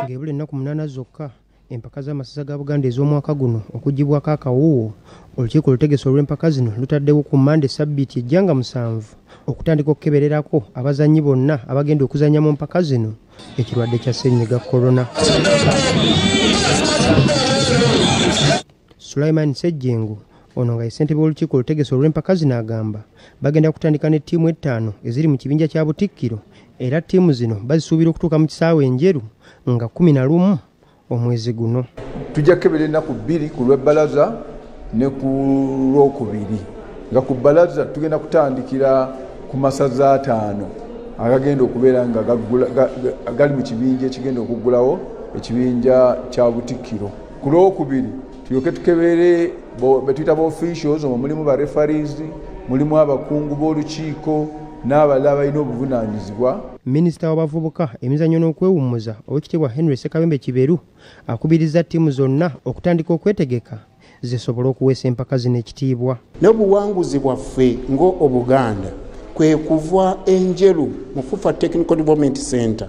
Ng'ebula ennaku 8 zokka empaka z'amasaza ga Buganda ez'omwaka guno okuggyibwako akawuwo, olukiiko olutegesi olw'empaka zino lutaddewo ku Mmande ssabbiiti ejja nga 7 okutandika okukebererako abazannyi bonna abagenda okuzannya mu mpaka zino ekirwadde kya ssennyiga Corona. Sulaiman Ssejjengo ono nga ye ssentebe w'olukiiko olutegesi olw'empaka zino agamba bagenda kutandika ne ttiimu 5 eziri mu kibinja kya Butikkiro, era ttiimu zino bazisuubira okutuuka mu kisaawe Enjeru nga 11 omwezi guno. Tujja kukebera ennaku 2 ku lw'ebbalaza ne ku lwokubiri, nga ku bbalaza tugenda kutandikira ku masaza 5 agagenda okubeera nga gali mu kibinja ekigenda okuggulawo ekibinja kya Butikkiro. Ku lwokubiri tulyoke tukebere betuyita ba officials, omwo mulimu ba referees, mulimu abakungu b'olukiiko n'abalala abalina obuvunaanyizibwa. Minisita w'abavubuka emizannyo n'okwewummuza Oweekitiibwa Henry Ssekabembe Kiberu akubiriza ttiimu zonna okutandika okwetegeka zisobole okuweesa empaka zino ekitiibwa. N'obuwanguzi bwaffe ng'Obuganda kwe kuva Enjeru mu FUFA Technical Development Center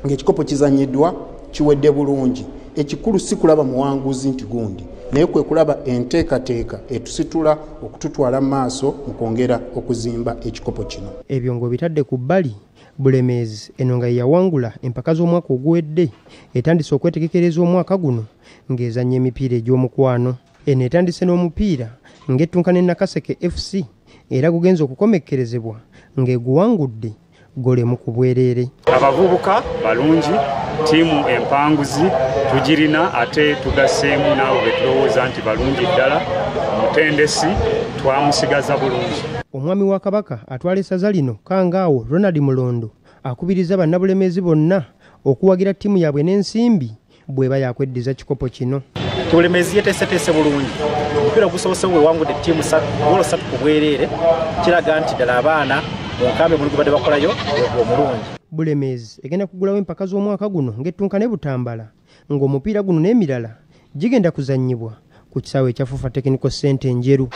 ng'ekikopo kizannyiddwa kiwedde bulungi. Ekikulu si kulaba muwanguzi nti gundi, naye kwe kulaba enteekateeka etusitula okututwala mu maaso mu kwongera okuzimba ekikopo kino. Ebyo ng'obitadde ku bbali, Bulemeezi eno nga ye yawangula empaka z'omwaka oguwedde etandise okwetegekereza omwaka guno ng'ezannya emipiira egy'omukwano. Eno etandise n'omupiira ng'ettunka ne Nakaseke FC era gugenze okukomekkerezebwa ng'eguwangudde ggoolo ku bwereere. Abavubuka balungi, ttiimu empanguzi tugirina ate tugasseemu n'abo be tulowooza nti balungi ddala. Omutendesi twamusigaza bulungi. Omwami wa Kabaka atwala essaza lino Kangaawo Ronald Mulondo akubiriza bannabulemeezi bonna okuwagira ttiimu yaabwe n'ensimbi bw'eba yakweddiza kikopo kino. Bulemeezi yeteeseteese bulungi. Omupiira ogusoose wewangudde ttiimu ggoolo 3 ku bwereere kiraga nti ddala abaana mu nkambi omulimu gwe badde bakolayo omulungi. Bulemeezi egenda kuggulawo empaka z'omwaka guno ng'ettunka ne Butambala, ng'omupiira guno n'emirala gigenda kuzannyibwa ku kisaawe ekya FUFA Technical Center Enjeru.